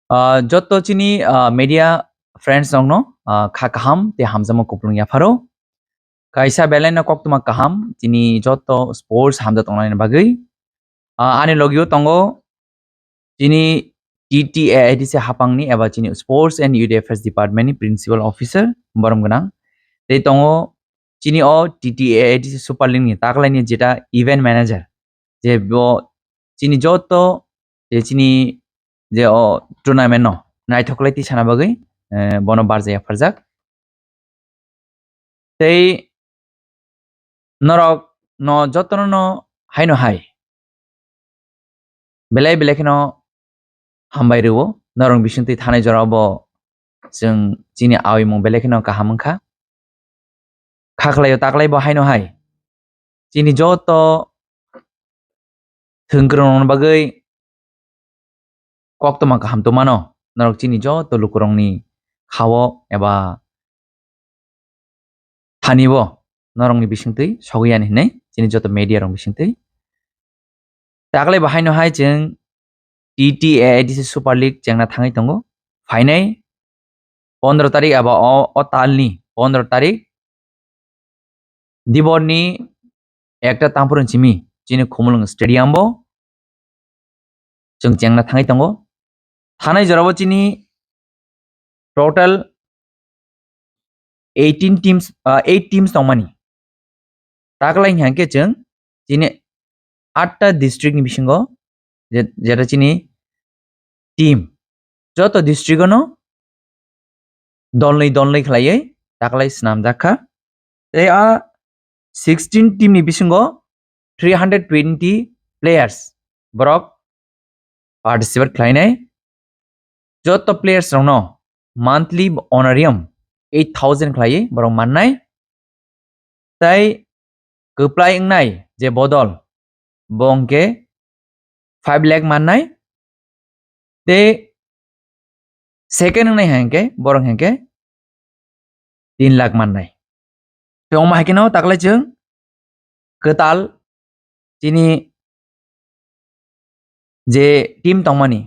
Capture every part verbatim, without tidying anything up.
Ah, joto chini, ah, media friends rokno, ah, kha kaham tei hamjakma kupulung yapharo. Kaisa belai no koktwma kaham chini joto sports hamjak tongnani bagwi. Ah, ani logio tongo chini T T A I D C hapangni eba chini Sports and Youth Affairs Department ni Principal Officer borom gwnang. Tei tongo chini o T T A I D C Super League ni taklaini jeta event manager, je bo chini joto je chini je o tournament no naithok lai tisana bagwi, eh, bono barjak yapharjak. Tei norok no jotono no haino hai belai belai kheno hambai rwo. Norok bisingtwi thanai jora bo chwng chini awimung belai kheno kaham wngkha. Kha khlaio taklai bo haino hai chini joto thwngkwrwng rokni bagwi koktwma kaham tongmano, norok chini joto lukurokni khao eba thani bo norokni bisingtwi sogwi yani hinwi chini joto media rok bisingtwi. Taklai bo haino hai chwng T T A I D C Super League chengna thangwi tongo. Phainai pondro tarik eba o, o talni pondro tarik diborni ekta tamphuru simi chini Khumulwng Stadium bo chwng chengna thangwi tongo. Thanai jorao chini total eighteen teams, ah, eight teams tongmani. Taklai hwnkhe chwng chini atta district ni bisingo je-, jeta chini team joto district ono dolnwi dolnwi khlaiwi taklai swnamjak kha. Tei a sixteen team ni bisingo three hundred twenty players borok participate khlainai. Joto players rokno monthly honorarium eight thousand khlaiwi borok mannai. Tai kwplai wngnai je bodol, bo hwnkhe five lakh mannai. Tei second wngnai hwnkhe borok hwnkhe tin lakh mannai. Tei omo hai kheno taklai chwng kwtal chini je team tongmani,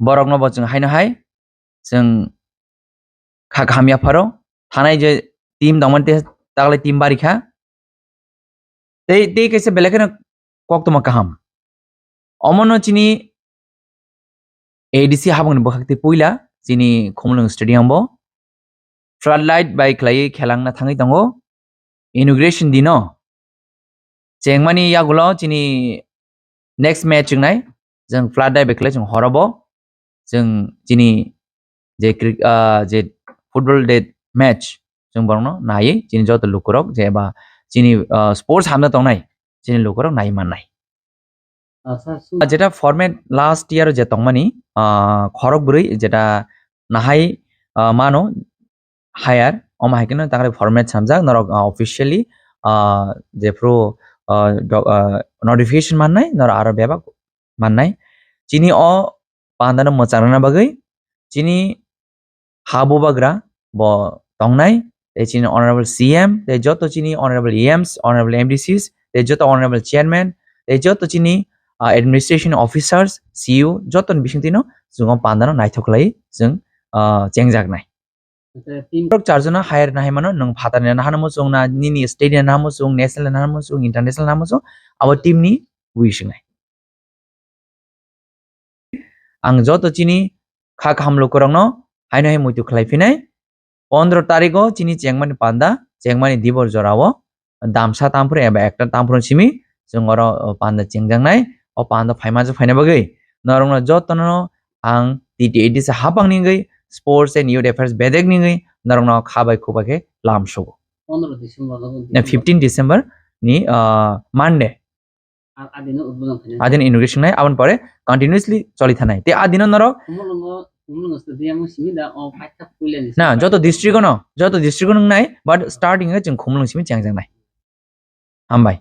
borokno bo chwng haino hai chwng kha kaham yapharo. Thanai je team tongmani, tei taklai team bari kha. Tei, tei kaisa belai kheno koktwma kaham. Omono chini A D C habangni bwkhak tei puila chini Khumulwng Stadium bo floodlight bai khlaiwi khelangna thangwi tongo. Inauguration dino chengmani yagulo chini next match wngnai, chwng floodlight bai khlai chwng horobo chwng chini je cri-, ah, je football de match chwng borokno naiwi chini joto lukurok je eba chini, ah, sports hamna tongnai chini lukurok naiwi mannai. Ah, sir, sir. Ah, jeta format last year je tongmani, ah, khorok bwrwi jeta nahai, ah, mano hire, omo hai kheno tangri format samjak norok, ah, officially, ah, jephru, ah, do-, ah, notification mannai, norok aro bebak mannai. Chini o pandano mwchang rwna bagwi chini ha bubagra bo tongnai, tei chini honorable C M, tei joto chini honorable E Ms, honorable M D Cs, tei joto honorable chairman, tei joto chini, ah, administration officers, C E O, jotoni bisingtwino chwng o pandano naithok khlai chwng, ah, chengjaknai. Borok charjona hire nahai mano, nwng phatarni nahano muchung na, nini state ni nahano muchung, national ni nahano muchung, international nahano muchung, abo team ni wish wngnai. Ang joto chini kha kaham lukurokno haino hai muitu khlai phinai. Pondro tarikgo chini chengmani panda, chengmani dibor jorao damsa tamphru eba ekta tamphru simi chwng oro, o, panda chengjaknai. O panda phaima je phaina bagwi norokno jotono ang T T A D C hapangni wngwi, Sports and Youth Affairs bedekni wngwi norokno kha bai khuba khe lam sugo. Pondro December no. Na, fifteen December ni, ah, Monday. A, adino udbodon khainai. Adino inauguration nai, aboni pore continuously choli thanai. Te adino norok Khumulwngo, Khumulwngo stadium simi da o paitha puilani. Na, joto district ono, joto district ono nai, but starting e chwng Khumulwng simi chengjaknai. Hambai.